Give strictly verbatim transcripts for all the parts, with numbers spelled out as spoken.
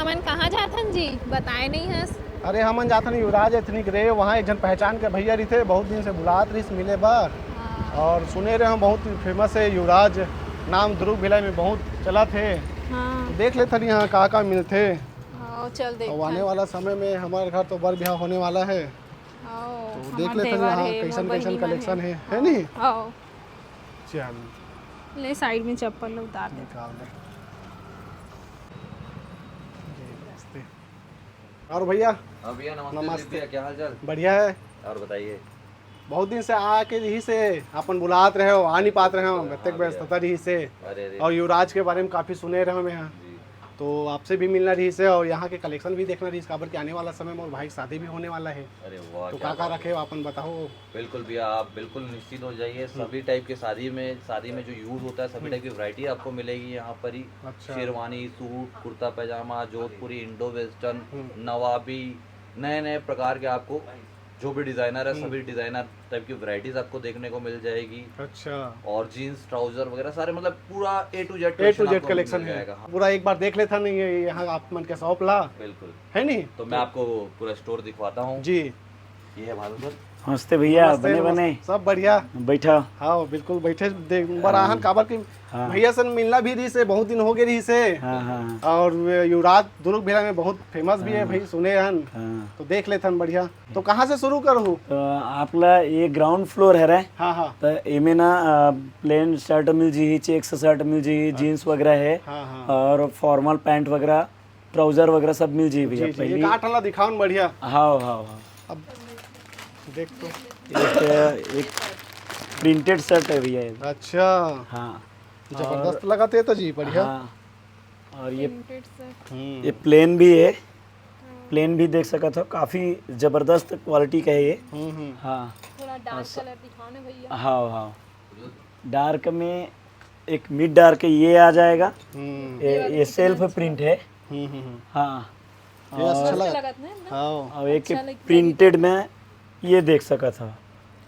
हमन कहाँ जाथन जी, बताए नहीं हस। अरे, हमन जाथन युवराज एथनिक रे, वहाँ एक झन पहचान के भैया रहिथे, बहुत दिन से बुलात रहिस मिले बर। और सुने रहे हम बहुत फेमस है युवराज, नाम दुर्ग भिलाई में बहुत चलत हे। हाँ। तो देख लेथन यहाँ का का मिलथे। आओ, चल देख। अब आने वाला समय में हमारे घर तो बर बिहाव होने वाला है, आओ, तो हमार देख लेथन देवर यहाँ हे, कैसन मोर कैसन बहिनी मन कलेक्शन हे। है, है नहीं? आओ, चल, ले साइड में चप्पल ला उतार दे। निकाल दे। जी, नमस्ते। और भैया, हाँ भैया, नमस्ते। नमस्ते। भैया, क्या हाल चाल? बढ़िया है। और बताइए। बहुत दिन से आके यही से अपन बुलात रहे हो, आ नहीं पात रहे हो, इतने हाँ व्यस्तता रही से। अरे अरे। और युवराज के बारे में काफ़ी सुने रहे मैं यहाँ, जी। तो आपसे भी मिलना रही से और यहाँ के कलेक्शन भी देखना रही से, काबर कि आने वाला समय में और भाई की शादी भी होने वाला है। अरे वाह, तो क्या का का बात है। रखे हो अपन बताओ। बिल्कुल भैया, आप बिल्कुल निश्चिंत हो जाइए। सभी टाइप के शादी में, शादी में जो यूज होता है, सभी टाइप की वैरायटी आपको मिलेगी यहाँ पर ही। अच्छा। शेरवानी, सूट, कुर्ता पैजामा, जोधपुरी, इंडो वेस्टर्न, नवाबी, नए नए प्रकार के आपको जो भी डिजाइनर है, सभी डिजाइनर टाइप की वैरायटीज आपको देखने को मिल जाएगी। अच्छा। और जीन्स, ट्राउजर वगैरह सारे, मतलब पूरा A to Z A to Z collection है। पूरा एक बार देख लेथन ये यहाँ आप मन के शॉप ला, बिल्कुल। है नहीं? तो मैं आपको पूरा स्टोर दिखवाता हूँ। जी। ये है भानु सर। नमस्ते भैया, नमस्ते, बने नमस्ते। बने। सब बढ़िया। बैठा। हाँ, बिल्कुल बैठे देख बर आहन, काबर कि हाँ। भैया से मिलना भी रही से, बहुत दिन हो गए रही से। हाँ, हाँ, और युवराज दुर्ग भिलाई में बहुत फेमस भी है भाई, सुने हन। हाँ। तो देख लेथन बढ़िया। तो कहाँ से शुरू करूँ? तो आपला ये ग्राउंड फ्लोर है रे। हाँ, हाँ। तो एमे ना प्लेन शर्ट मिल जी, चेक्स शर्ट मिल जी, जीन्स वगैरह है हाँ, हाँ। और फॉर्मल पैंट वगैरह, ट्राउजर वगैरह सब मिल जी भैया। जी, जी। पहली एक आठ ला दिखाओ न बढ़िया। हाँ, हाँ, हाँ। अब देख तो। एक, एक प्रिंटेड शर्ट है भैया ये। अच्छा, हाँ। जबरदस्त लगा थे तो जी, बढ़िया। हाँ। और ये Printed shirt। हम्म, ये प्लेन भी है, प्लेन भी देख सकत हो, काफ़ी ज़बरदस्त क्वालिटी का है ये। हम्म, हम्म। हाँ। थोड़ा डार्क कलर दिखाओ ना भैया। हाँ, हाँ। डार्क में एक मिड डार्क ये आ जाएगा। हम्म, ये, ये सेल्फ प्रिंट है। हम्म, हम्म, हम्म। हाँ। ये अच्छा मस्त लगा। लगत ना एकदम। हाँ। और एक अच्छा लग- प्रिंटेड में ये देख सकत हो,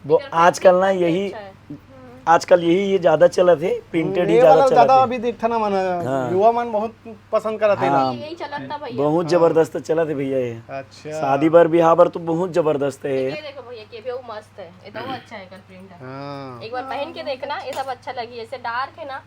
वो आजकल ना यही, अच्छा है। आजकल यही ये ज़्यादा चलत है, प्रिंटेड ही ये ज़्यादा वाला ज्यादा चलत है। अभी देखता ना मन, हाँ। युवा मन बहुत पसंद करत है ना। हाँ। यही चलत था भैया। बहुत ज़बरदस्त चलत है भैया ये। अच्छा। शादी बर बिहाव बर तो बहुत ज़बरदस्त है ये ये। देखो भैया, ये भी वो मस्त है, ये तो वो अच्छा है कल प्रिंट है। हाँ। एक बार पहन के देखना, ये सब अच्छा लगी। ऐसे डार्क है ना,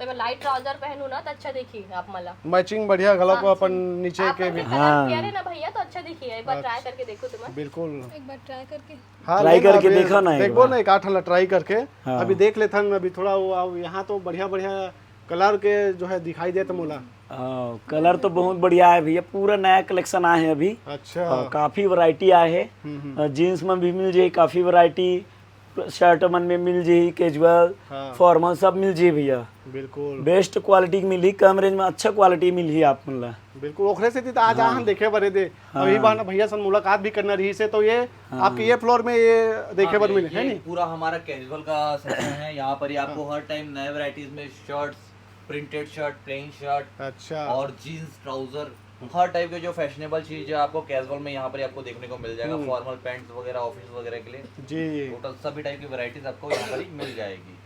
तो मैं लाइट ट्राउजर पहनू ना तो अच्छा देखी आप मला। मैचिंग बढ़िया घलो को हाँ, अपन नीचे आप के भी। कलर हाँ। किया रहे ना भैया, तो अच्छा दिखी है। एक बार ट्राई करके देखो तुम्हें। बिल्कुल। एक बार ट्राई करके। हाँ, ट्राई लेना करके अभी देखो ना एक देखो बार। ना, एक आठ ला ट्राई करके। हाँ। अभी देख लेथन अभी थोड़ा वो, अब यहाँ तो बढ़िया बढ़िया कलर के जो है दिखाई देत मोला। हाँ, कलर तो बहुत बढ़िया है भैया, पूरा नया कलेक्शन आए है अभी। अच्छा। और काफी वैरायटी आए है। हम्म, हम्म। और जीन्स में भी मिल जाए काफी वैरायटी, शर्ट मन में मिल जाए, कैजुअल, हाँ। फॉर्मल सब मिल जाए भैया। बिल्कुल। बेस्ट क्वालिटी मिलही, कम रेंज में अच्छा क्वालिटी मिलही आप मन ला। बिल्कुल, ओखरे से तो आज आहन देखे बरे दे। अभी बहाना भैया सन मुलाकात भी करना रही से, तो ये आपके ये फ्लोर में ये देखे बर मिले है ये नहीं? पूरा हमारा कैजुअल का सेक्शन है। यहाँ पर ही आपको हर टाइम नए वैरायटीज में shirts, printed shirt, plain shirt अच्छा। और जीन्स ट्राउजर, हर टाइप के जो फैशनेबल चीज है आपको कैजुअल में यहाँ पर ही आपको देखने को मिल जाएगा। फॉर्मल पैंट्स वगैरह, ऑफिस वगैरह के लिए जी। टोटल सभी टाइप की वैरायटीज आपको यहाँ पर ही मिल जाएगी।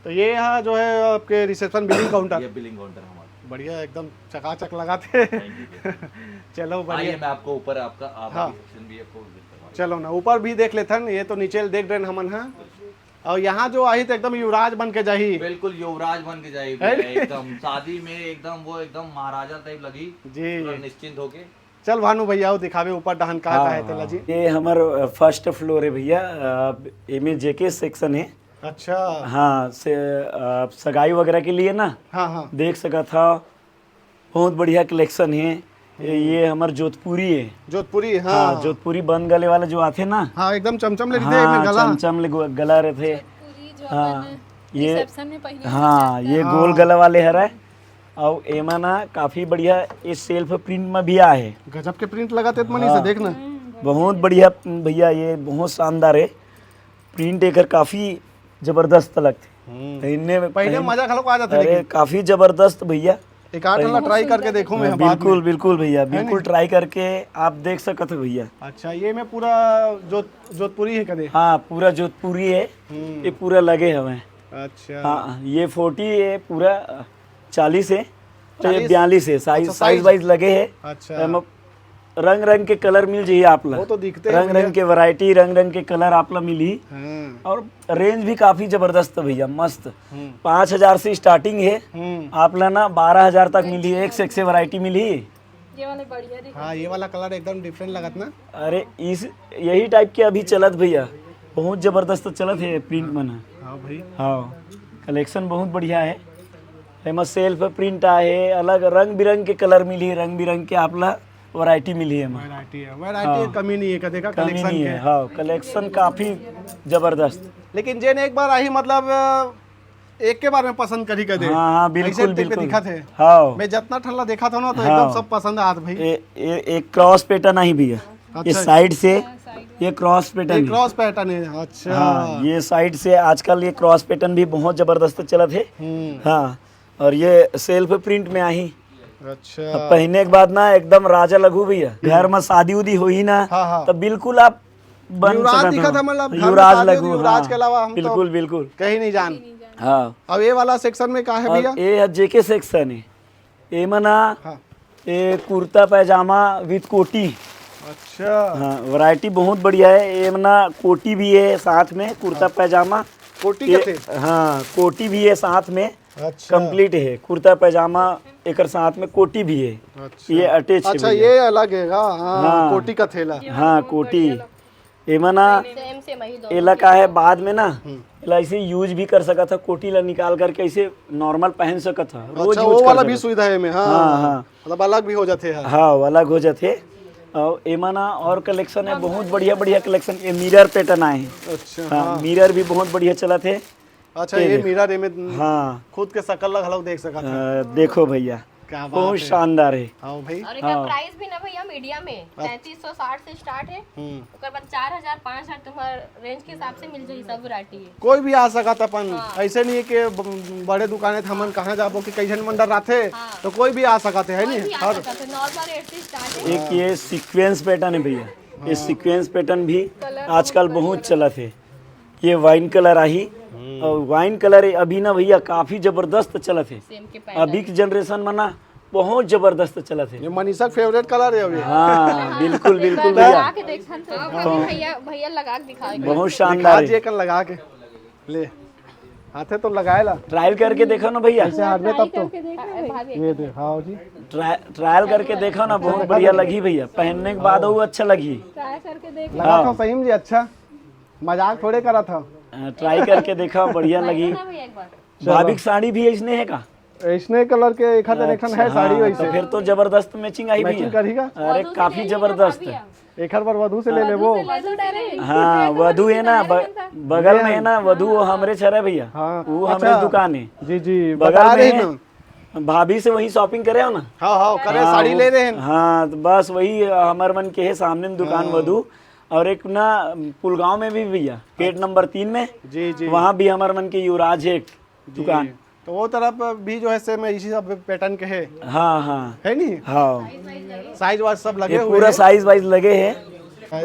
तो ये यहाँ जो है आपके रिसेप्शन बिलिंग काउंटर, ये बिलिंग काउंटर हमारा। बढ़िया एकदम चकाचक लगाते। Thank you, thank you। चलो आइए, बढ़िया। मैं आपको ऊपर आपका आप हाँ। सेक्शन भी आपको विजिट करवाऊँ। चलो ना, ऊपर भी देख लेथन, ये तो नीचे देख रहे हमन हा। और यहाँ जो आही तो एकदम युवराज बन के जाही। बिल्कुल युवराज बन के जाइए है? भैया, एकदम शादी में एकदम वो एकदम महाराजा टाइप लगी। जी। पूरा निश्चिंत होके। चल भानु भैया, वो दिखावे ऊपर डहान का का है तेला जी। ये हमार फर्स्ट फ्लोर है भैया, अ, एमे जेके सेक्शन है। अच्छा। हाँ, से अ, सगाई वगैरह के लिए ना हाँ, हाँ। देख सकत हा, बहुत बढ़िया कलेक्शन है। ये, ये हमार जोधपुरी है। जोधपुरी, हाँ। हाँ, जोधपुरी बंद गले वाला जो आते ना। हाँ, एकदम चमचम ले रहिथे हाँ, एमे गला। चमचम ले गो- गला रहते। पूरी जो हाँ, अपन ये रिसेप्शन में पहले हाँ, ये गोल गला वाले हरा है। और एमा ना काफी बढ़िया, ये सेल्फ प्रिंट में भी आए है। गजब के प्रिंट लगाते मनी हाँ। से देखना। बहुत बढ़िया भैया, ये बहुत शानदार है। प्रिंट एकर काफी जबरदस्त लगते। हम्म। पहनने में पहले पहन- मजा घलो आ जाता है अरे लेकिन। काफी जबरदस्त भैया। एक आठ वाला ट्राई करके देखो मैं बाद बिल्कुल में। बिल्कुल भैया, है बिल्कुल नहीं? ट्राई करके आप देख सकत हो भैया। अच्छा, ये मैं पूरा जो जोधपुरी है कदे। हाँ, पूरा जोधपुरी है, हम्म। ये पूरा लगे हवे। अच्छा। हाँ, ये फोर्टी है, पूरा चालीस है। तो ये चालीस? बयालीस है, साइज, अच्छा, साइज size। वाइज लगे है। अच्छा। एमा रंग रंग के कलर मिल जाही आप ला। वो तो दिखते हैं रंग भैया। रंग के वैरायटी, रंग रंग के कलर आप ला मिलही। हाँ। और रेंज भी काफी जबरदस्त है भैया, मस्त। हम्म। पाँच हजार से स्टार्टिंग है, हम्म। आप ला ना बारह हजार तक मिलही, एक से एक से वैरायटी मिलही। ये वाले बढ़िया दिख हाँ, ये वाला कलर एकदम डिफरेंट लगत ना। अरे, इस, यही टाइप के अभी चलत भैया, बहुत जबरदस्त चलत है प्रिंट मन ह। हाँ भाई। हाँ, कलेक्शन बहुत बढ़िया है। एमा सेल्फ प्रिंट आहे, अलग रंग बिरंग के कलर मिलही, रंग बिरंग के आप ला वैरायटी मिलही एमा। वैरायटी है, वैरायटी हाँ। कमी नहीं है, का देखा कमी कलेक्शन नहीं के। है, हाँ, कलेक्शन काफी जबरदस्त। लेकिन जेन एक बार आही, मतलब, एक के बार में पसंद करी कर दे। हाँ, हाँ, बिल्कुल, ऐसे type के बिल्कुल। दिखत है। हाँ। मैं जितना ठन ला देखा था ना, तो हाँ। एकदम सब पसंद आत भाई। ए, ए, एक क्रॉस पैटर्न आही भैया, ये अच्छा। साइड से, ये क्रॉस पैटर्न ये है। क्रॉस पैटर्न है, अच्छा। हाँ, ये साइड से आजकल ये क्रॉस पैटर्न भी बहुत जबरदस्त चलत है। हम्म। हाँ, और ये सेल्फ प्रिंट में आही। अच्छा। अब पहने के बाद ना एकदम राजा लगहू भैया। हम्म। घर में शादी उदी होही ना, हाँ, हाँ। तो बिल्कुल आप बन युवराज सकत दिखत हो। है, मतलब, घर में युवराज शादी लगहू, युवराज हाँ। के अलावा हम तो बिल्कुल, बिल्कुल। कहीं नहीं जान। हाँ। अब ये वाला सेक्शन में का है और भैया? ये है जेके सेक्शन है। एमा ना, हाँ। ये कुर्ता पैजामा विद कोटी। अच्छा। हाँ, वैरायटी बहुत बढ़िया है। एमा ना कोटी भी है साथ में, कुर्ता हाँ। पैजामा। कोटी ये, कथे? हाँ, कोटी भी है साथ में। अच्छा। कंप्लीट है, कुर्ता पैजामा एकर साथ में कोटी भी है। अच्छा। ये अटैच है अच्छा, भैया। ये अलग है, हाँ, हाँ, हाँ। कोटी कथे ला। हाँ, कोटी। एमा ना सेम, सेम वही दोनों एला के। का है, बाद में ना हम्म। एला ऐसे यूज भी कर सकत ह, कोटी ला निकाल करके ऐसे नॉर्मल पहन सकत ह, रोज अच्छा, यूज वो कर वाला सकत भी ह। सुविधा है में, हाँ। हाँ, हाँ। मतलब अलग भी हो जाते हैं। हाँ, वो अलग हो जाते। और एमा ना और कलेक्शन है, बहुत बढ़िया बढ़िया कलेक्शन। ये मिरर पैटर्न आए हैं। अच्छा, हाँ, हाँ। मिरर भी बहुत बढ़िया चलत है। अच्छा, ये ये देखो। मिरर में हाँ। खुद के शकल ला घलो देख सकत है। अ, देखो भैया, क्या बात बहुत है। शानदार है। हाँ भाई। और एकर हाँ। प्राइस भी ना भैया मीडियम है, अच्छा। तैंतीस सौ साठ से स्टार्ट है। हम्म। ओकर बाद चार हजार, पाँच हजार तुम्हार रेंज के हिसाब से मिल जाई सब वैरायटी है। कोई भी आ सकत अपन, हाँ। ऐसे नहीं है कि ब-, बड़े दुकान है तो हमन कहाँ जाबो कि कई झन मन डर्राथे, हाँ। तो कोई भी आ सकत है, है कोई नहीं? भी आ हर सकत है, नॉर्मल रेट से स्टार्ट है। एक ये सीक्वेंस पैटर्न है भैया, ये हाँ। सीक्वेंस पैटर्न भी कलर आजकल बहुत बहुत बढ़िया चलत है। ये वाइन कलर आही, हम्म। और वाइन कलर अभी ना भैया काफी जबरदस्त चलत है। सेम के पैटर्न। अभी की जनरेशन में ना बहुत जबरदस्त चलत है। ये मनीषा के फेवरेट कलर है अभी। हाँ, बिल्कुल, बिल्कुल लगा भैया। के देखन तो। हाँ, भैया, भैया लगा के दिखाओ एक बार। बहुत शांदार दिखा है। दिए कन लगा के। ले। हाथे तो लगाए ला। ट्रायल करके देखो ना भैया। ऐसे हाथ में तब तो। करके देख रहे हैं। ये दे, हाँ जी। ट्राय-, ट्रायल करके देखो ना, बहुत बढ़िया लगी भैया। पहनने के बाद वो अच्छा लगी। ट्राई करके देख लगा हाँ। था सही में जी, अच्छा। मजाक थोड़े करा था। अ, ट्राई करके देखा, बढ़िया लगी। ना भैया एक बार। चलो। भाभी की साड़ी भी ऐसने है का? ऐसने कलर के एक आध एक ठन है अच्छा, साड़ी वैसे। तो फिर तो जबरदस्त मैचिंग आई भैया। मैचिंग करी का? अरे, वधू से काफी ले लिया जबरदस्त। भाभी हम। एक आध बार वधू से ले हाँ। लेबो। वधू से ले लो direct। हाँ, वधू है ना, ब-, बगल में है ना, वधू वो हमरे छरे भैया। हाँ, वो हमरे अच्छा। दुकान है। जी, जी, बगल बता में रहे है। ना। भाभी से वही शॉपिंग करे हो ना? हाँ, हाँ, करे, हाँ, साड़ी वो, ले रहे हैं। हाँ, तो बस वही हमर मन के है सामने में दुकान हाँ। वधू। और एक ना पुलगांव में भी भैया, गेट नंबर तीन में, जी, जी। वहाँ भी हमर मन के युवराज है एक जी। दुकान। तो वो तरफ भी जो है सेम इसी सब पैटर्न के है। हाँ, हाँ। है नी? हाँ। साइज वाइज सब लगे ये हुए पूरा हैं। साइज वाइज लगे है।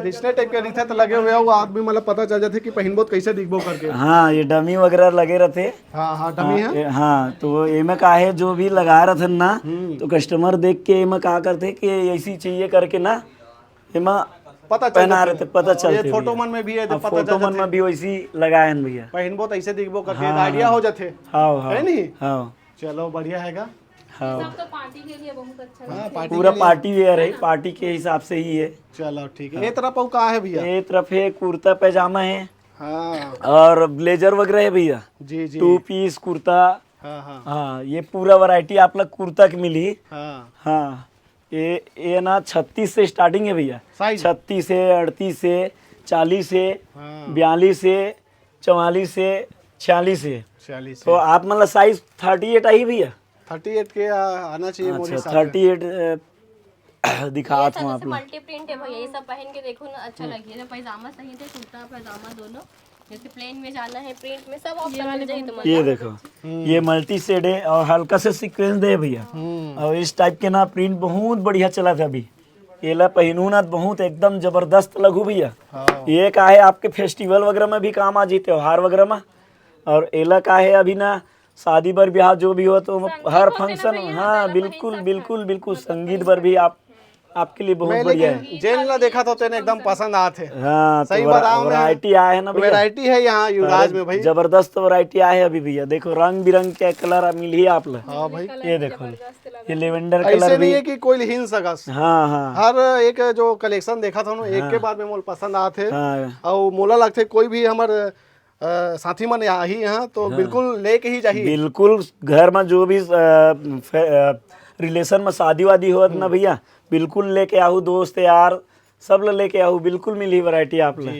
इसने टाइप के दिखता तो लगे हुए हैं, वो आदमी मतलब पता चल जाते कि पहिनबो तो कैसे दिखबो करके। हाँ, ये डमी वगैरह लगे रहते। हाँ, हाँ, डमी हाँ, है। ए-, हाँ, तो एमे का है, जो भी लगा रहते ना, हम्म। तो कस्टमर देख के एमे का करते कि ऐसी चाहिए करके ना, एमा पता चल पहना जाथे। रहते, पता ये चलते फोटो भैया। मन में भी है, तो अब पता फोटो चल मन जाथे। में भी वैसी लगाए हैं भैया। पहिनबो तो ऐसे दिखबो करके हाँ, आइडिया हाँ। हो जाथे। हाँ, हाँ, है नी? हाँ। चलो, बढ़िया हैगा। हाँ। सब तो पार्टी के लिए बहुत अच्छा हाँ, लगता है। पार्टी पूरा के लिए। पार्टी वेयर है, पार्टी के हिसाब से ही है। चलो, ठीक है। हाँ। ये तरफ अउ का है भैया? ये तरफ है कुर्ता पैजामा है। हाँ। और ब्लेजर वगैरह है भैया। जी, जी। Two piece kurta. हाँ, हाँ। हाँ, ये पूरा वैरायटी आप लोग कुर्ता की मिली। हाँ। हाँ। ये, ये ना छत्तीस से स्टार्टिंग है भैया। साइज? छत्तीस है, अड़तीस है, चालीस है, हाँ। बयालीस है, चवालीस है, छियालीस है। छियालीस तो है। आप मतलब साइज थर्टी एट आई भैया? थर्टी एट के आ, आना चाहिए मोर अच्छा, हिसाब से। थर्टी एट, अ, दिखात ये सब हूँ आप जैसे लोग। मल्टी प्रिंट है भैया, ये सब पहन के देखो ना, अच्छा हम्म। लगी। ये पैजामा सही थे, कुर्ता पैजामा दोनों। जैसे प्लेन में जाना है, प्रिंट में, सब ये ऑप्शन वाले मिल जाए बहुत तुम्हारे। ये देखो, हम्म। ये मल्टी शेड है और हल्का सा सीक्वेंस दे भैया। हम्म। और इस टाइप के ना प्रिंट बहुत बढ़िया चला था अभी। ये ला पहनू ना, बहुत एकदम जबरदस्त लगू भैया। हाँ। ये का है, आपके फेस्टिवल वगैरह में भी काम आ जी, त्योहार वगैरह में। और एला का है, अभी ना शादी बर ब्याह जो भी हो तो हर फंक्शन। हाँ, बिल्कुल बिल्कुल बिल्कुल, संगीत बर भी आप, आपके लिए बहुत बढ़िया है। जेन ला देखा था तेने एकदम पसंद आत है। हाँ, सही तो बताओ ना, वैरायटी आए है ना भैया। वैरायटी है यहाँ युवराज में भाई। जबरदस्त वैरायटी आए है अभी भैया। देखो, रंग बिरंग के कलर मिल ही आप ला। हाँ भाई। ये देखो, ये लेवेंडर कलर भी है कि कोई हिन सकस। हाँ हाँ। हर एक जो कलेक्शन देखा था ना, एक के बाद में मोल पसंद आत है। हाँ। और मोला लगते कोई भी हमारे अ, साथी मन आही यहाँ तो हाँ। बिल्कुल लेके ही जाही। बिल्कुल, घर में जो भी रिलेशन में शादी वादी होत ना भैया, बिल्कुल लेके आहू, दोस्त यार सब ला लेके आहू, बिल्कुल मिली वैरायटी आप ला।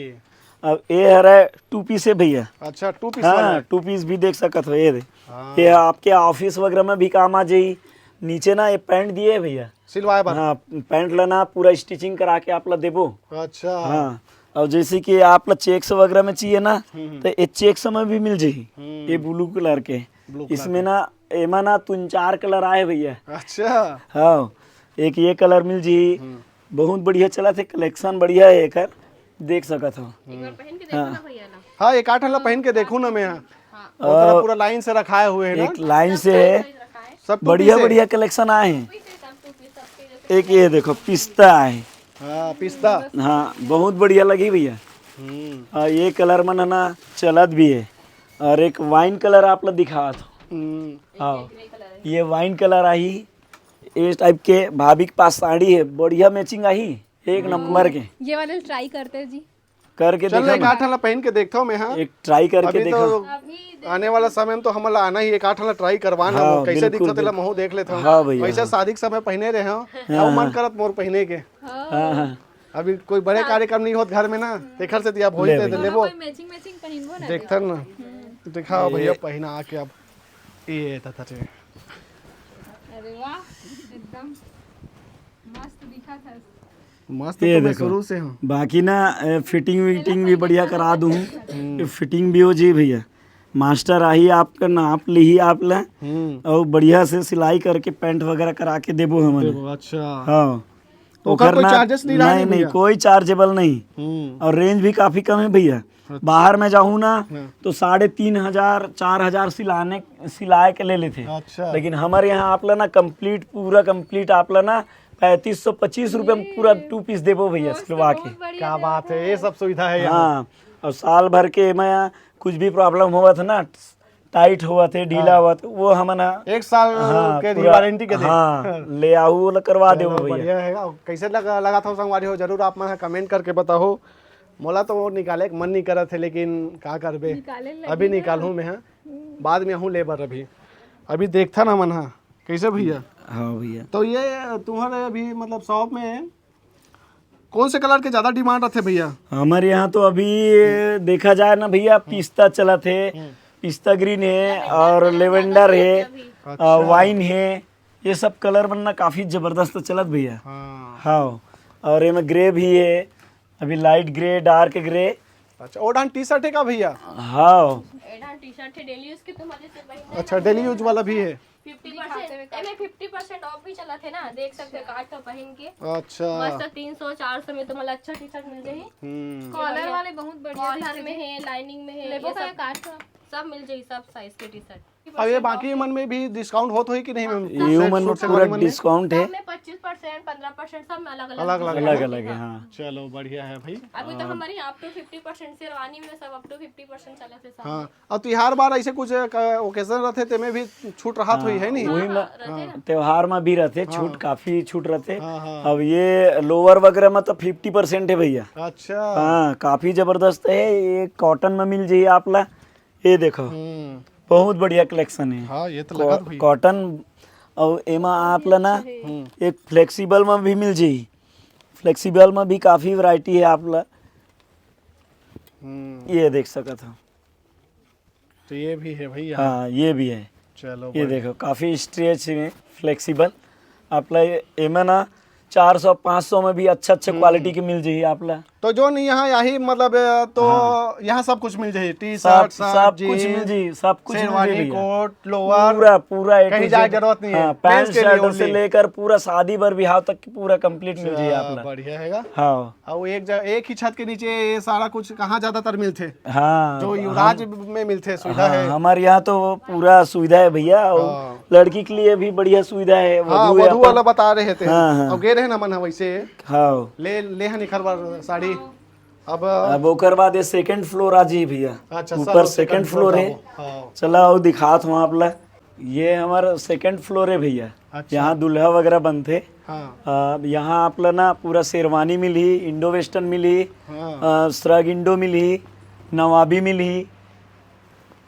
अब ये हरे टू पीस है भैया। अच्छा, टू पीस। हाँ, टू पीस भी देख सकत हो। ये दे, हाँ। ये आपके ऑफिस वगैरह में भी काम आ जाई। नीचे ना ये पैंट दिए है भैया, सिलवाए बर। हाँ, पैंट ला ना पूरा स्टिचिंग करा के आप ला देबो। अच्छा। हाँ, और जैसे कि आप ला चेक्स वगैरह में चाहिए ना, तो ये चेक्स में भी मिल जाही। ये ब्लू कलर के, इसमें ना, एमा ना तीन चार कलर आए भैया। अच्छा। हाँ, एक ये कलर मिल जाही। बहुत बढ़िया चलत है, कलेक्शन बढ़िया है एकर, देख सकत हो। हाँ, एक आठ ला पहन के देखू ना मैं। हाँ। पूरा लाइन से रखाए हुए है ना? एक लाइन से है। सब बढ़िया बढ़िया कलेक्शन आए हैं। एक ये देखो, पिस्ता है। हाँ, पिस्ता। हाँ, बहुत बढ़िया लगी भैया। हम्म। हाँ, ये कलर मन है ना, चलत भी है। और एक वाइन कलर आप लोग दिखावत हो। हम्म। हाँ, ये वाइन कलर आही। इस टाइप के भाभी के पास साड़ी है, बढ़िया मैचिंग आही, एक नंबर के। ये वाले ट्राई करते हैं जी। करके चल, देखा एक ना। आठ ला पहन के देखता हूँ मैं, हाँ। एक ट्राई करके अभी देखा। तो अभी देख- आने वाला समय में तो हमला आना ही, एक आठ ला ट्राई करवाना, हाँ, वो कैसे बिल्कुल, दिखता तेला बिल्कुल। महू देख लेता हूँ। हाँ भैया, वैसे हाँ। शादी के समय पहने रहे हो, हाँ, वो मन हाँ। करत मोर पहने के। हाँ, हाँ। अभी कोई बड़े कार्यक्रम नहीं होत घर में ना, तेखर से दिया भोज ले दे दे भैया। लेबो। कोई मैचिंग मैचिंग पहनबो ना। देखता ना, दिखाओ भैया ये पहना के अब। ये तथा रे। अरे वाह, एकदम मस्त दिखत है। मस्त ये तो मैं देखो। शुरू से हूँ। बाकी ना, ए, फिटिंग विटिंग भी बढ़िया करा दूँ। हम्म। ये फिटिंग भी हो जी भैया, मास्टर आही आपका नाप लिही आप ला, हम्म। और बढ़िया से सिलाई करके पैंट वगैरह करा के देबो हमन। देबो, अच्छा। हाँ। तो ओकर ओकर कोई ना, चार्जेस नहीं रहा नहीं, नहीं नहीं, भैया? कोई चार्जेबल नहीं। हम्म। और रेंज भी काफी कम है भैया। अच्छा। बाहर में जाहूँ ना, हाँ। तो साढ़े तीन हजार, चार हजार सिलाने, सिलाए के ले लेथे। अच्छा। लेकिन हमारे यहाँ आप ला ना कंप्लीट, पूरा कंप्लीट आप ला ना पैंतीस सौ पच्चीस रुपए में पूरा टू पीस देबो भैया, सिलवा के। क्या बात है, ये सब सुविधा है यहाँ। हाँ, और साल भर के मैं कुछ भी प्रॉब्लम होवत है ना, टाइट होवत है, ढीला हाँ। होवत, वो हमन ह एक साल हाँ, के पूरा, वारंटी के दे। हाँ, ले आहू, ओला करवा देबो चलो, भैया। बढ़िया है। और कैसे लगा, लगा था संगवारी हो, जरूर आप मन ह कमेंट करके बताओ। मोला तो वो निकाले के मन नहीं करत है, लेकिन का करबे, निकाले लगी अभी ना। निकालहूँ मैं, हाँ। बाद में आहूँ ले बर अभी, अभी देखता ना मन, हाँ। कैसे भैया? हाँ भैया। तो ये तुम्हारे अभी मतलब शॉप में कौन से कलर के ज्यादा डिमांड रथे भैया? हमारे यहाँ तो अभी देखा जाए ना भैया, पिस्ता चलत है, हम्म। पिस्ता ग्रीन है और लेवेंडर है, अच्छा। वाइन है, ये सब कलर मन ना काफी जबरदस्त चलत भैया। हाँ। हाँ, और एमे ग्रे भी है, अभी लाइट ग्रे, डार्क ग्रे। अच्छा, ओ डान टी शर्ट है का भैया? हाँ। ए डान टी शर्ट है, डेली यूज के तुम्हारे से भाई। अच्छा, डेली यूज वाला भी है। फिफ्टी परसेंट, एमे फिफ्टी परसेंट ऑफ भी चलत है ना, देख सकते हो, काट के पहन के। अच्छा। मस्त तीन सौ चार सौ में तुम्हारा अच्छा टी शर्ट मिल जाही। हम्म। कॉलर वाले बहुत बढ़िया कॉलर में है, लाइनिंग में है, लेबो ये का सब, काट के? सब मिल जाही, सब साइज के टी शर्ट। अब ये बाकी मन में भी डिस्काउंट होत होही कि नहीं मैम? ये मन में पूरा डिस्काउंट है। सब में पच्चीस परसेंट, पन्द्रह परसेंट, सब में अलग-अलग अलग-अलग अलग-अलग है, हाँ। चलो, बढ़िया है भाई। अभी तो हमारे यहाँ up to fifty percent, sherwani में सब अप टू फिफ्टी परसेंट चलत है सब। हाँ, और त्योहार बार ऐसे कुछ ओकेजन रथे, तेमे भी छूट राहत होही, है नहीं? वही में, हाँ, रथे ना। त्योहार में भी रथे, हाँ। छूट, काफी छूट रथे। हाँ, हाँ। अब ये लोअर वगैरह में तो फिफ्टी परसेंट है भैया। अच्छा। हाँ, काफी जबरदस्त है। ये कॉटन में मिल जाही आप ला। ये देखो, हम्म। बहुत बढ़िया कलेक्शन है। हाँ, ये तो कॉ-, लगत हुई। कॉटन, और एमा आप ला ना, हम्म। एक फ्लेक्सिबल में भी मिल जाही। फ्लेक्सिबल में भी काफी वैरायटी है आप ला। हम्म। ये देख सकत हो। तो ये भी है भैया। हाँ, ये भी है। चलो, ये बढ़िया। देखो, काफी स्ट्रेच में फ्लेक्सिबल। आप ला ये, एमा ना चार सौ पाँच सौ में भी अच्छा अच्छा हम्म। क्वालिटी के मिल जाही आप ला। तो जो नहीं यहाँ यही मतलब, अ, तो हाँ। यहाँ सब कुछ मिल जाही, टी सब, शर्ट, शर्ट, सब कुछ जींस, मिल जाही, सब कुछ मिल शेरवानी, जाही भैया। कोट, लोअर, पूरा, पूरा A to कहीं जाए Z। जरूरत नहीं है। हाँ, पैंट मेंस के लिए शर्ट से only। लेकर पूरा शादी बर बिहाव तक की पूरा कंप्लीट मिल जाही अच्छा, आप ला। बढ़िया हैगा। हाँ। और एक जगह, एक ही छत के नीचे ये सारा कुछ कहाँ ज्यादातर मिलथे? हाँ, जो हम युवराज में मिलथे, सुविधा हाँ, है। हमारे यहाँ तो पूरा सुविधा है भैया, और हाँ। लड़की के लिए भी बढ़िया सुविधा है, हाँ, वधू वधू व्यापार। वाला बता रहे थे। हाँ, हाँ। अब गए रहे ना मन वैसे। हाँ। ले, ले हन एखर बार साड़ी। अब अब ओकर बाद ये सेकंड फ्लोर आ जाही भैया। अच्छा, ऊपर चलो, सेकंड सेकंड फ्लोर फ्लोर है। जाबो। हाँ। चला, आओ दिखात हूँ आप ला। ये हमारा सेकंड फ्लोर है भैया। अच्छा। यहाँ दूल्हा वगैरह बनथे। हाँ। अब यहाँ आप ला ना पूरा शेरवानी मिलही, इंडो वेस्टर्न मिलही, हाँ। अ, श्रग इंडो मिलही, नवाबी मिलही।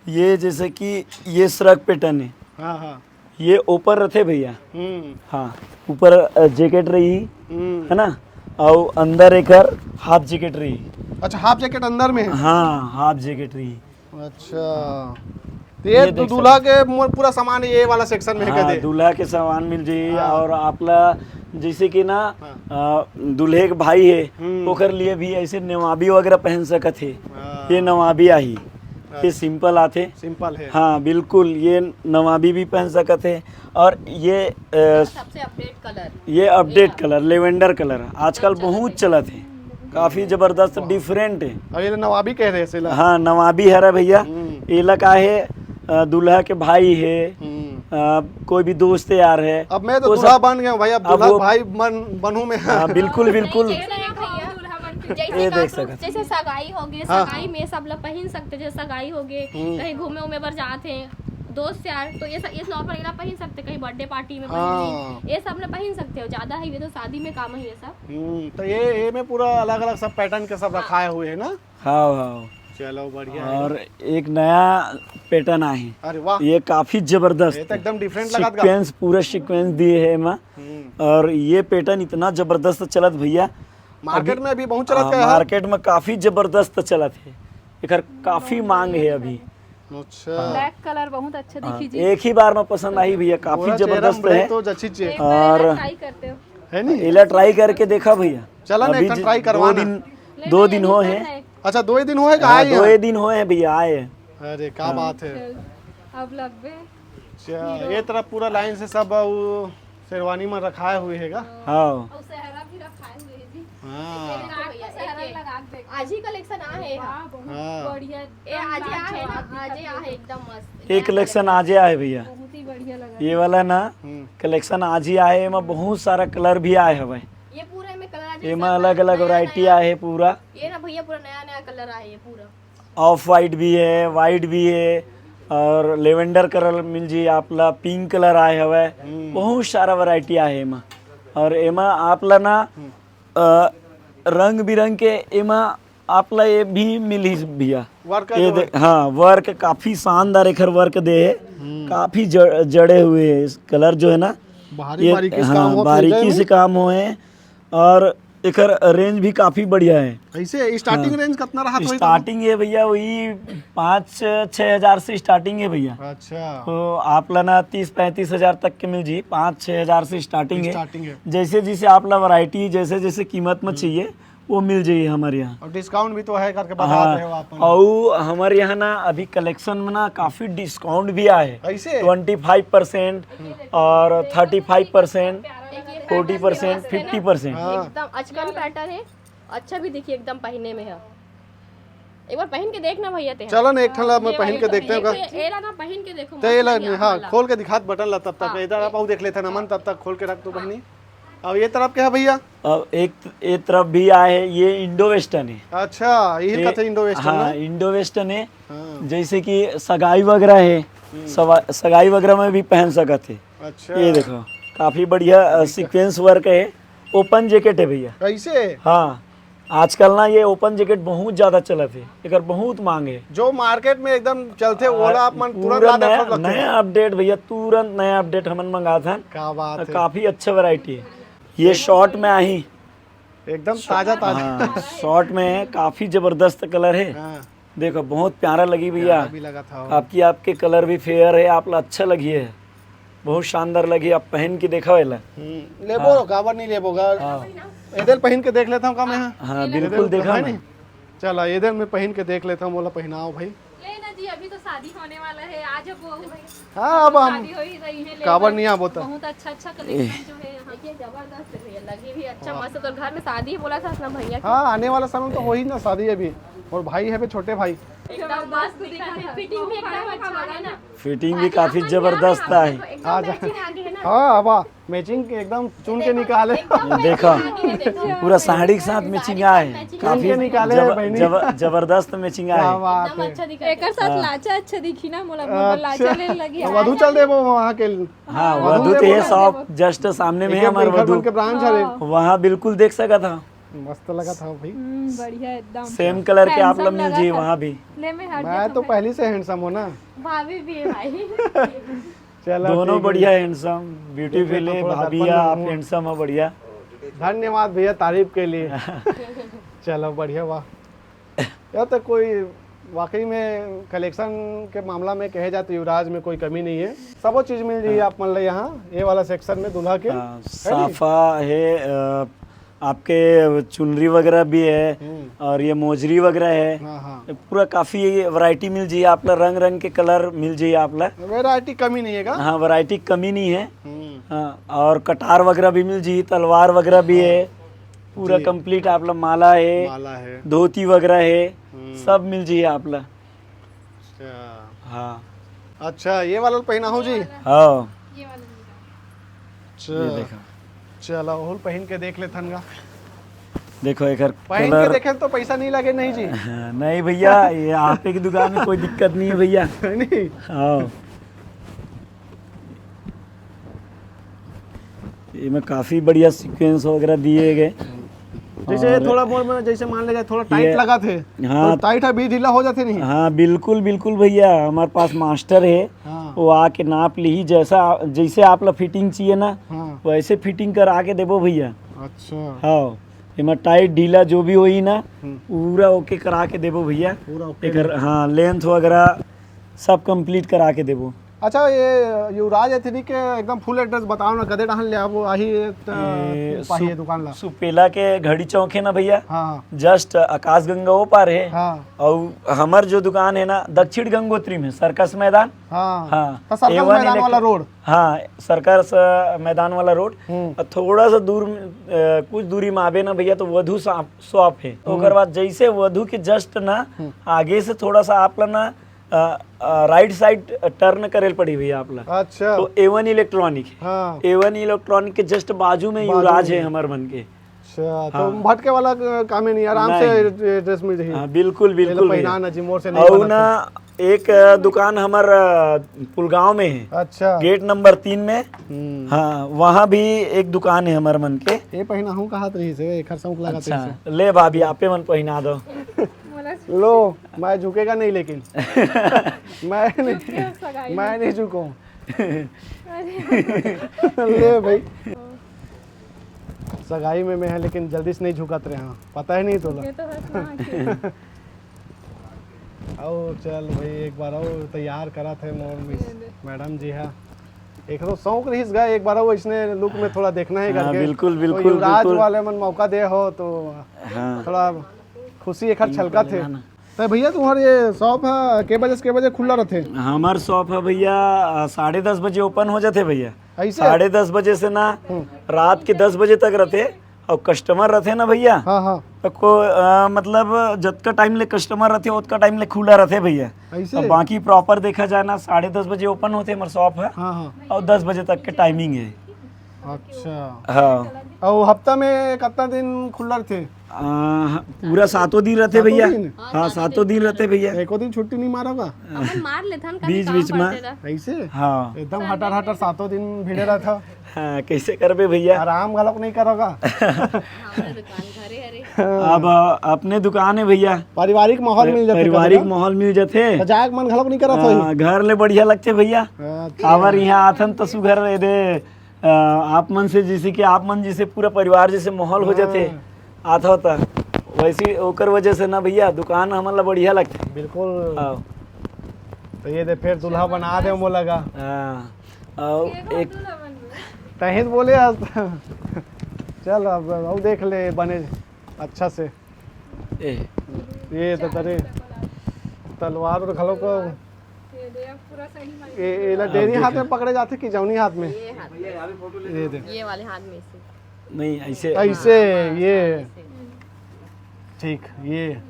ये जैसे कि ये श्रग पैटर्न है, हाँ, हाँ। ये ऊपर रथे भैया। हम्म। हाँ, ऊपर, अ, जैकेट रही, हम्म। है ना, और अंदर एकर हाफ जैकेट रही। अच्छा, हाफ जैकेट अंदर में है? हाँ, हाफ जैकेट रही। अच्छा, तो ये ये दू-, देख दूल्हा सकते के मो-, पूरा सामान ये वाला सेक्शन में है हाँ, कहते? दूल्हा के सामान मिल जाही हाँ। और आप ला जैसे कि ना, हाँ। अ, दूल्हे के भाई है, हम्म। ओकर लिए भी ऐसे नवाबी वगैरह पहन सकत है। हाँ। ये नवाबी आही, ये हाँ। सिंपल आथे। सिंपल है। हाँ, बिल्कुल, ये नवाबी भी पहन सकत है। और ये, अ, सबसे अपडेट कलर। ये अपडेट ये कलर, लेवेंडर कलर, आजकल अच्छा बहुत लगता है। चलत है, काफी जबरदस्त, वाह। डिफरेंट है। और ये तो नवाबी कह रहे हैं, सेला। हाँ, नवाबी हरा भैया। हम्म। एला का है, अ, दूल्हा के भाई है, हम्म। अ, कोई भी दोस्त यार है, अब मैं तो वो दूल्हा सब बन गया हूँ भाई, अब अब दूल्हा वो भाई बन, बनूं मैं। हाँ, बिल्कुल, बिल्कुल। नहीं, जैसे ना भैया, जैसे ये कहाँ देख दूर, सकत। जैसे सगाई हो गई, हाँ। सगाई में सब लोग पहन सकते, जैसे सगाई हो गई, हम्म। कहीं घूमे उमे बर जात हैं दोस्त यार, तो ये सब, ये नॉर्मल एला पहन सकते, कहीं बर्थडे पार्टी में पहन हाँ। ली, ये सब ना पहन सकते हो। ज्यादा है ये तो शादी में काम है ये सब। हम्म, तो ये, ये में पूरा अलग-अलग सब पैटर्न के सब हाँ। रखाए हुए हैं ना? हाँ, हाँ। चलो, बढ़िया है। और एक नया पैटर्न आहे। अरे वाह। ये काफी जबरदस्त ये तो है। एकदम डिफरेंट लगत गा। सीक्वेंस, पूरा सीक्वेंस दिए है एमा। हम्म। और ये पैटर्न इतना जबरदस्त चलत भैया। मार्केट अभी, में अभी बहुत चलत हाँ, का है। मार्केट में काफी जबरदस्त चलत है, एकर काफी मांग है अभी। अच्छा। हाँ। ब्लैक कलर बहुत अच्छा हाँ, दिखी जी। एक ही बार में पसंद आही भैया, काफी पूरा चेहरा में जबरदस्त ब्लैक है। तो जची चे। एक बार और एला ट्राई करते हो। है नहीं? एला ट्राई करके देखा भैया। चला ना, अभी एक ठन ज-, ट्राई दो करवा ना। दिन, नहीं, दो नहीं, दिन अभी हो तो है। है। अच्छा, दो ही दिन हो है कि हाँ, आए दो हैं? ही दिन हो है भैया, आए हैं। अरे, क्या हाँ। बात है। चल, अब लगबे। अच्छा, ये तरफ पूरा लाइन से सब वो शेरवानी में रखाए हुए हैगा। हाँ। और सहरा भी रखाए हुए है जी। हाँ। ये देखो भैया, एक ये आज ही कलेक्शन आए है। वाह, बहुत हाँ। बढ़िया, ये एकदम आज ही आए है ना, लाजवाब आज ही दिखत आए है, है। एकदम मस्त। ये नया कलेक्शन कलेक्शन। आज ही आए भैया। बहुत ही बढ़िया लगा। ये वाला ना हम्म। कलेक्शन आज ही आए, एमा बहुत सारा कलर भी आए हवे। ये पूरा में कलर आज ही एमा सब अलग-अलग नया, वैरायटी नया। आए है पूरा। ये ना भैया, पूरा नया नया कलर आए है पूरा। ऑफ वाइट भी है, वाइट भी है, और लेवेंडर कलर मिल जी आप ला, पिंक कलर आए हवे, हम्म। बहुत सारा वैरायटी आए एमा। और एमा आप ला ना, हम्म। अ, रंग बिरंग के एमा आप ला ये भी मिली भैया। वर्क ये जो दे-, है। हाँ, वर्क काफी शानदार एकर वर्क दे है, हम्म। काफी ज-, जड़े हुए है। कलर जो है ना, बारीक ये, बारीकी से हाँ, काम हो, बारीकी फिर से काम हो है। और एकर रेंज भी काफी बढ़िया है। ऐसे स्टार्टिंग हाँ। रेंज कितना रहा था? स्टार्टिंग है भैया, वही पाँच छः हजार से स्टार्टिंग है भैया। अच्छा। तो आप ला ना तीस पैंतीस हजार तक के मिल जी, पाँच छः हजार से स्टार्टिंग है। स्टार्टिंग है। जैसे जैसे आप ला वैरायटी, जैसे जैसे कीमत में हम्म। चाहिए, वो मिल जाइए हमारे यहाँ। और डिस्काउंट भी तो है करके बता हाँ, रहे हो आप। और हमारे यहाँ ना अभी कलेक्शन में ना काफी डिस्काउंट भी आए है। ऐसे? ट्वेंटी फाइव परसेंट और thirty five percent, forty percent, fifty percent. हाँ। एकदम अचकन पैटर्न है, अच्छा भी दिखी एकदम पहने में है। एक बार पहन के देखना भैया ते। चलो ना, एक ठन ला मैं ये पहन वाली के तो देखते हैं। एक ये, ये ला ना पहन के देखो, तो ये मस्त ला लगी ला, आप हाँ, वाला। खोल के दिखात बटन ला तब तक। हाँ, इधर आप एक और देख लेते हैं नमन, तब तक खोल के रख दो बहनी। अब ये तरफ क्या है भैया? अब एक, ये तरफ भी आए है, ये इंडो वेस्टर्न है। अच्छा, यही ये, कथे इंडो वेस्टर्न हाँ, ना? इंडो वेस्टर्न है। हाँ। जैसे कि सगाई वगैरह है, हम्म। सवा-, सगाई वगैरह में भी पहन सकत है। अच्छा। ये देखो, काफी बढ़िया, अ, सीक्वेंस वर्क है, ओपन जैकेट है भैया। कैसे? हाँ, आजकल ना ये ओपन जैकेट बहुत ज्यादा चलत है, एकर बहुत मांग है। जो मार्केट में एकदम चलथे, आ, ओला आप मन तुरंत पूरा ला नया, देखत लगथे। नया अपडेट भैया, तुरंत नया अपडेट हमन मंगात हन। क्या बात है। काफी अच्छा वैरायटी है। ये शॉर्ट में आही। एकदम ताजा ताजा। हाँ, शॉर्ट में है, काफी जबरदस्त कलर है। हाँ। देखो, बहुत प्यारा लगी भैया। प्यारा भी लगा था। आपकी, आपके कलर भी फेयर है, आप ला अच्छा लगी है। बहुत शानदार लगी। आप पहन के देखा एला। हम्म, लेबो, हाँ। काबर नहीं लेबो गा? हाँ। एदे ल पहिन के देख लेता हूँ का मैं? हाँ, एदे बिल्कुल ल देखा पहिन ना। चला, एदे ल मैं पहिन के देख लेता हूँ, मोला पहिनाओ भाई। लेना जी, अभी तो शादी होने वाला है, आज अब वो हाँ, अब हम शादी हो ही रही है, काबर लेबर नहीं आबो त? बहुत अच्छा अच्छा कलेक्शन जो है यहाँ पे, जबरदस्त है भैया, लगी भी अच्छा, वाह। मस्त। तो घर में शादी बोला था अपना भैया के। हाँ, आने वाला समय तो हो ही ना शादी अभी, और भाई है भी छोटे भाई। एकदम मस्त दिखा है, फिटिंग भी एकदम अच्छा है ना। फिटिंग भी काफी जबरदस्त है। एकदम आ जा। मैचिंग आ गई है ना। हाँ, वाह, मैचिंग एकदम चुन के निकाले। एकदम देखा, मैचिंग आ गई है, देखो। पूरा साड़ी के साथ मैचिंग आए। चुन काफी के निकाले जब-, बहनी। जब-, जबरदस्त मैचिंग क्या आए। बात एकदम है। अच्छा दिखा है। एकर साथ हाँ। लाचा अच्छा दिखी ना, मोला, मोला अच्छा। लाचा ले लगी। तो वधू चल देबो वहाँ के। हाँ, हाँ, वधू वधू तो ये देबो। शॉप जस्ट सामने में एक है हमारे इनकर वधू। मन के ब्रांच हरे। हाँ। वहाँ बिल्कुल देख सका था। मस्त लगा था भाई। हम्म, बढ़िया एकदम। सेम कलर के आप लोग handsome मिल लगा जी था। वहाँ भी। ले मैं हट मैं जाता तो हूँ। पहले से हैंडसम हूँ ना। भाभी भी है भाई। चलो, दोनों ठीक है। बढ़िया, हैंडसम, ब्यूटीफुल देख लेता है, हूँ, थोड़ा भाभी दर्पण है, में आप मुंह। हैंडसम हो, बढ़िया। धन्यवाद भैया तारीफ के लिए। चलो, बढ़िया, वाह। या तो कोई वाकई में कलेक्शन के मामला में कहे जाए तो युवराज में कोई कमी नहीं है, सबो चीज मिल जाइए हाँ। आप मन ले यहाँ, ये वाला सेक्शन में दूल्हा के, हाँ, है नी? साफा है, अ, आपके चुनरी वगैरह भी है हम्म। और ये मोजरी वगैरह है। हाँ, हाँ। पूरा काफी वैरायटी मिल जाइए आप ला, रंग रंग के कलर मिल जाइए आप ला। वैरायटी कमी नहीं है का? हाँ, वैरायटी कमी नहीं है। हम्म। हाँ, और कटार वगैरह भी मिल जाइए, तलवार वगैरह भी हाँ। है, पूरा जी। कंप्लीट आप ला, माला है, माला है। धोती वगैरह है, हम्म। सब मिल जाइए आप ला। अच्छा। हाँ। अच्छा, ये वाला पहिनाहू जी? हाँ। ये वाला भी। अच्छा। ये देखा। चला, ओहू ल पहिन के देख लेथन गा। देखो, एकर पहिन के कलर देखे तो पैसा नहीं लगे, नहीं जी? नहीं भैया, ये आप ही की दुकान में कोई दिक्कत नहीं है भैया। है नहीं? हाँ। एमे काफी बढ़िया सीक्वेंस वगैरह दिए गए। जैसे और थोड़ा मोर में, जैसे मान ले जाए, थोड़ा टाइट ये लगा थे, हाँ। तो टाइट अभी ढीला हो जाते नहीं? हाँ, बिल्कुल, बिल्कुल भैया, हमारे पास मास्टर है, हाँ। वो आके नाप ली, जैसा, जैसे आप ला फिटिंग चाहिए ना, हाँ। वैसे फिटिंग करा के देबो भैया। अच्छा। हाँ, एमा टाइट ढीला जो भी होई ना, हम्म। पूरा ओके करा के देबो भैया। पूरा ओके एकर, देबो। हाँ, लेंथ वगैरह सब कंप्लीट करा के देबो। अच्छा, ये युवराज एथनिक के एकदम फुल एड्रेस बताओ ना, कदे डहान ले आबो, आही, त, ये पाही सु-, दुकान ला। सुपेला के घड़ी चौक है ना भैया, हाँ, हाँ। जस्ट आकाशगंगा वो पार है। हाँ। और हमार जो दुकान है ना, दक्षिण गंगोत्री में, सर्कस मैदान। हाँ। हाँ। तो सर्कस A one मैदान वाला इलेक्ट्रो-, रोड। हाँ, सर्कस, अ, मैदान वाला रोड। हम्म। और थोड़ा सा दूर, अ, कुछ दूरी में आबे ना भैया, तो वधु शॉप, शॉप है। हम्म। ओकर बाद जैसे वधु के जस्ट ना, हम्म। आगे से थोड़ा सा आप ला ना, अ, अ, राइट साइड टर्न करे ल पड़ी भैया आप ला। अच्छा। तो A one इलेक्ट्रॉनिक है। हाँ। A one इलेक्ट्रॉनिक के जस्ट बाजू में बाजू युवराज में। है हमर मन के। अच्छा, तो हाँ। भटके वाला, अ, काम ही नहीं, आराम से नहीं। एड्रेस मिल जाही। हाँ, बिल्कुल, ये लो बिल्कुल भैया। पहिना ना जी, मोर से नहीं और बनत ना, है। एक, अ, दुकान हमर, अ, पुलगांव में है। अच्छा। गेट नंबर तीन में। हम्म। हाँ, वहाँ भी एक दुकान है हमर मन के। ये पहिना हूँ कहात रही से, एकर शौक लागत अच्छा, रही से। ले भाभी, आपे मन पहिना दो। लो, मैं झुकेगा नहीं लेकिन। मैं नहीं, झुक के सगाई मैं में। नहीं झुकूं। अरे। ले भाई। सगाई में मैं है, लेकिन जल्दी से नहीं झुकत रहे हैं, पता ही नहीं तोला। ये तो हंसना है। आओ चल भाई, एक बार आओ, तैयार करा थे मोर मिस ये दे। मैडम जी हा। एक तो शौक रहीस गा, एक बार आओ इसने लुक में थोड़ा देखना है हाँ, करके। बिल्कुल, तो बिल्कुल, युवराज बिल्कुल। वाले मन मौका दे हो तो हाँ। थोड़ा खुशी एकर छलका थे। ना। तो भैया तुम्हार ये शॉप है, के बजे से के बजे खुला रहते? हमार शॉप है भैया, आ, साढ़े दस बजे ओपन हो जाते भैया। ऐसे? साढ़े दस बजे से ना हम्म। रात के दस बजे तक रहते। और कस्टमर रहते ना भैया, हाँ, हाँ। तो को, आ, मतलब जतका टाइम ले कस्टमर रहते, ओतका टाइम ले खुला रहते भैया। ऐसे? अब बाकी प्रॉपर देखा जाए ना, साढ़े दस बजे ओपन होते हमारे शॉप है हाँ, हाँ। और दस बजे तक के टाइमिंग है। अच्छा। हाँ। और हफ्ता में कितना दिन खुला रहते? आ, पूरा सातों दिन रहते सातों भैया। दिन? हाँ, सातों दिन रहते भैया। एको दिन छुट्टी नहीं मारा बा? अपन मार लेथन, कभी बीच काम बीच में। पड़ते ला। ऐसे? हाँ। एकदम हटर हटर सातों दिन भिड़े रहता। हाँ, कैसे करबे भैया? आराम घलोक नहीं करोगा। हमारा दुकान घरे हरे। अब, अ, अपने दुकान है भैया। पारिवारिक माहौल मिल जाते पारिवारिक कभी ना? माहौल मिल जाते। तो जाए के मन घलोक नहीं करत होही? हाँ, घर ले बढ़िया लगते भैया। अच्छा। काबर यहाँ आथन तो सुघर एदे, अ, आप मन से जैसे कि आप मन जैसे पूरा परिवार जैसे माहौल हो जाते। हाँ। आथा होता। वैसे ओकर वजह से ना भैया दुकान हमन ला बढ़िया लगते। बिल्कुल। हाँ। तो ये दे फिर दूल्हा बना दे मोला गा। हाँ। अउ एक तहीं तो बोले आज। चल अब, अब देख ले बने अच्छा से। ए, ये तो तरे तलवार और घलो को। ये दे, अब पूरा सही मायने ये, ये ला डेरी हाथ में पकड़े जाथे कि जौनी हाथ में? ये हाथ में। ये दे। ये वाले हाथ में से। नहीं, ऐसे। ऐसे। ये ठीक, ये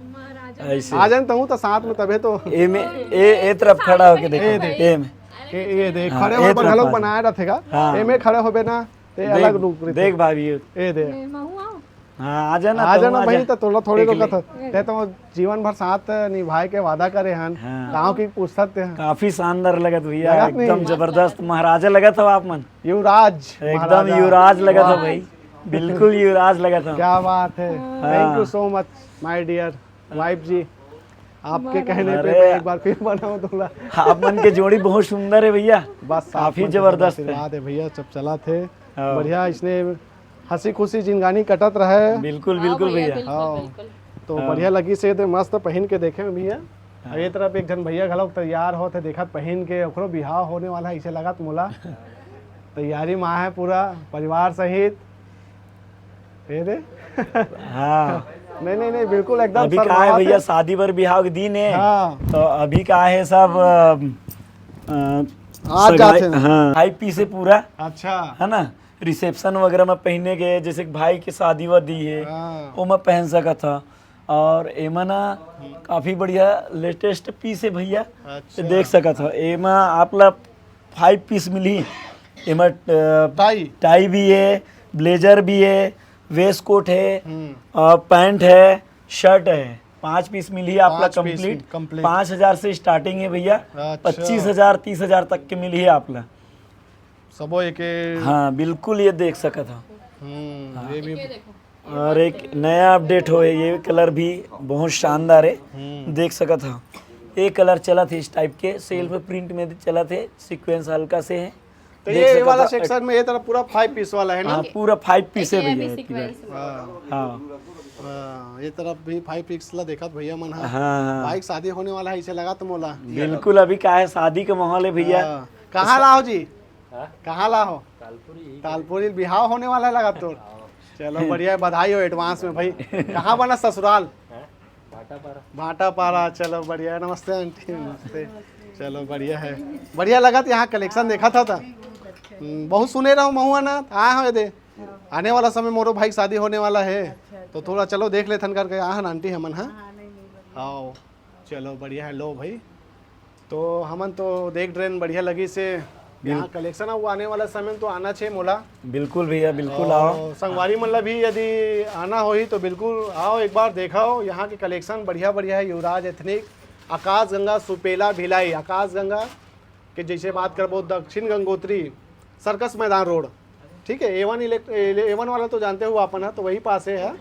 ऐसे। आ जान तहूँ तो साथ में, तभे तो। ए में, ए, ए तरफ खड़ा होके देखो। ए दे। ए में। ए, ये दे, हाँ, खड़े होए बर घलो बनाए रथे गा। हाँ। ए में खड़े होबे ना, ते देख, अलग रूप रहिथे। देख भाभी। ए दे। ए, महू आओ। हाँ, आ जाना, आ जाना भाई, तो थोड़ा थोड़े देख ले। रुकत हो। ते तो जीवन भर साथ निभाए के वादा करे हन। हाँ। गाँव की पूछत ते हैं। काफी शानदार लगत भैया, लगत नहीं? एकदम जबरदस्त महाराजा लगत हो आप मन। युवराज एकदम महाराजा। युवराज लगत हो वाह। भाई, बिल्कुल युवराज लगत हो। क्या बात है। हाँ। Thank you so much my dear wife जी, आपके कहने पे अरे। मैं एक बार फिर बनाऊं दूल्हा। आप मन के जोड़ी बहुत सुंदर है भैया, बस काफी आप मन के जबरदस्त है। आशीर्वाद है भैया, सब चला थे। हाँ। बढ़िया, इसने हंसी खुशी जिंदगानी कटत रहे। बिल्कुल, हाँ बिल्कुल भैया, भैया। बिल्कुल, हाँ। बिल्कुल। तो हाँ। बढ़िया लगी से दे, मस्त पहिन के देखे भैया। हाँ। अब ये तरफ एक झन भैया घलोक तैयार होत हे, देखत पहिन के, ओकरो बिहाव होने वाला है, इसे लगत मोला। तैयारी मा है पूरा परिवार सहित। ये दे। हाँ। नहीं, नहीं, नहीं, बिल्कुल एकदम अभी का है शर्मावत भैया, है। शादी बर बिहाव के दिन है। हाँ। तो अभी का है सब, अ, अ, आज सगाई, जाते हैं। हाँ, five piece है पूरा। अच्छा। है ना, reception वगैरह में पहने के, जैसे कि भाई के शादी वादी है, हाँ। वो में पहन सकत ह। और एमा ना काफी बढ़िया latest piece है भैया, अच्छा। ये देख सकत हो। एमा आप ला five piece मिलही। एमा, अ, टाई। टाई भी है, blazer भी है, waistcoat है, हम्म। अ, pant है, shirt है। पांच piece मिलही आप ला पांच piece complete। Complete। पांच हजार से starting है भैया, अच्छा। पच्चीस हजार, तीस हजार तक के मिलही आप ला। सबो एके हाँ, बिल्कुल, ये देख सकत हो। हम्म, हाँ। ये भी। और एक नया update हो है, ये colour भी बहुत शानदार है, हम्म। देख सकत हो। ये colour चलत हे इस type के, self print में चलत हे, sequence हल्का से है। तो देख ये सकत वाला हो। Section में ये तरफ पूरा five piece वाला है ना? हाँ, पूरा five piece है देखिए, भैया, अभी ये पूरा। Sequence। हाँ। हाँ। हाँ, ये तरफ भी five piece ला देखत भैया मन हा। हाँ, हाँ। भाई के शादी होने वाला है, इसे लगा तो मोला। बिल्कुल, अभी का है, शादी का माहौल है भैया। हाँ। कहाँ लाओ जी? हाँ? कहाँ ला हो? तालपुरी ही। तालपुरी बिहाव होने वाला है लगा तोर। हाँ। चलो बढ़िया है, बधाई हो advance में भाई। कहाँ बना ससुराल? हाँ? भाटापारा। भाटापारा, चलो बढ़िया है। नमस्ते आंटी, नमस्ते। चलो बढ़िया है, बढ़िया लगत यहाँ collection देखा था, था। हम्म, बहुत सुने रहो महुआ ना, आए हो ये दे। आने वाला समय मोरो भाई की शादी होने वाला है, अच्छा, तो अच्छा। थोड़ा चलो देख लेथन करके आए हन आंटी हमन, हाँ? हाँ, नहीं, नहीं, बढ़िया। हाँ, चलो बढ़िया है, लो भाई। तो हमन तो देख डरेन, बढ़िया लगी से यहाँ बिल- collection, अब आने वाला समय तो आना छे मोला। बिल्कुल भैया, बिल्कुल आओ। और संगवारी मन ला भी यदि आना होही तो बिल्कुल आओ, एक बार देखाओ यहाँ के collection बढ़िया बढ़िया है। युवराज एथनिक, आकाश गंगा सुपेला भिलाई, आकाश गंगा के जैसे बात करबो दक्षिण गंगोत्री सर्कस मैदान रोड, ठीक है, एवन इलेक्ट एवन वाला तो जानते हो अपन है, तो वही पासे है।